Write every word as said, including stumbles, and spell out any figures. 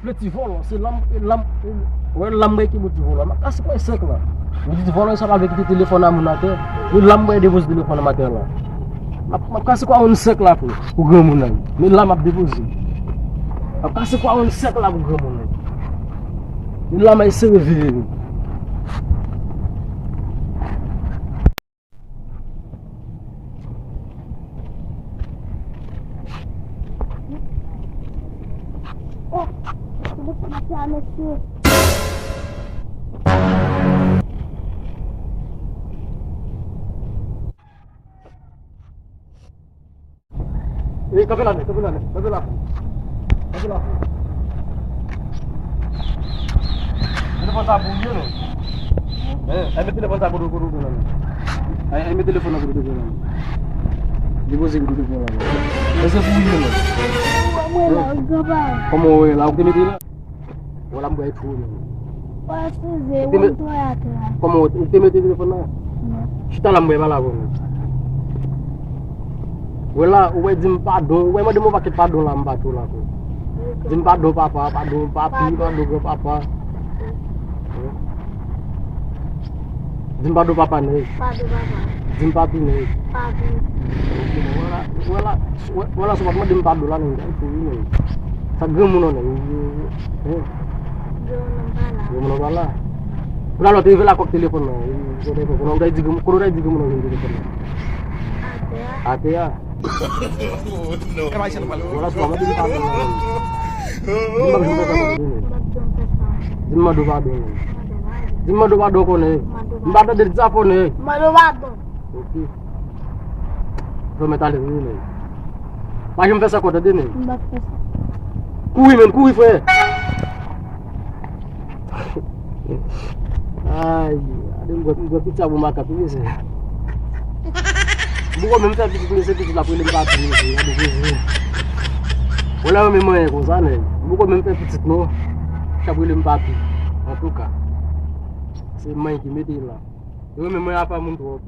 Vle ti vòlò, se la m, la m, wè la m bay ki pou ti vòlò. M ap kase kò sèk la. M di ti vòlò sa pa vle kite telefòn a moun atè. Wi, la m bay depoze telefòn an atè la. M ap, m ap kase kò a moun sèk la pou, pou granmoun nan. Men la m ap depoze. M ap kase kò a moun sèk la pou granmoun nan. Men la m ay sere vire li. Oh, telefòn sa, mesye. E, kanpe la nèt, kanpe la nèt, kanpe la. Kanpe la. Telefòn sa pou ou ye non? Hein, ay met telefòn sa kote, kote ou gen la non? Ay, ay met telefòn nan kote ou gen la non? Depoze kote ou gen la non? Èske pou ou ye non? Mwen la, granpa. Kòman ou ye la? Ou te mete la? Wè la m bwè twò non. Wè, eskize, ou te wè m met- twò atè a. Kòman ou, ou te mete telefòn nan? Non. Chita la m bwè pale avè w non. Wè la, ou wè di m padon, ou wè mande m yon pakèt padon la m pa tou la ko. Di m padon papa, padon papi, padon granpapa. Di m padon papa nèg. Padon papa. Di m papi nèg. Papi. Wè la, wè la, wè la, si w pa t mande m padon la nèg, m ta fou wi nèg. Sa granmoun an nèg. Granmoun an pa la. Granmoun an pa la. Kounye a lè w te rive la kòk telefòn nan. Kote w ta di granmoun an jwenn telefòn nan? Atè a. Atè a. Wala, sou pa mande m padon. Di m mande w padon konnen. M pa tande di sa konnen. Mande w padon. Ok. Fè mèt ale wi men. Pa janm fè sa ankò tande men. M pa fè sa. Kouri men, kouri frè. Ay, gade m gwè, m gwè pitit sa pou makak wi mesye. M poko menm fè pitit mesye, pitit la ap rele m papi mesye, gade mesye. Ou la renmen manyen konsa nèg. M poko menm fè pitit non. Pitit ap rele m papi. Antouka, se manyen ki mete l la. Yo renmen manyen apa moun twòp.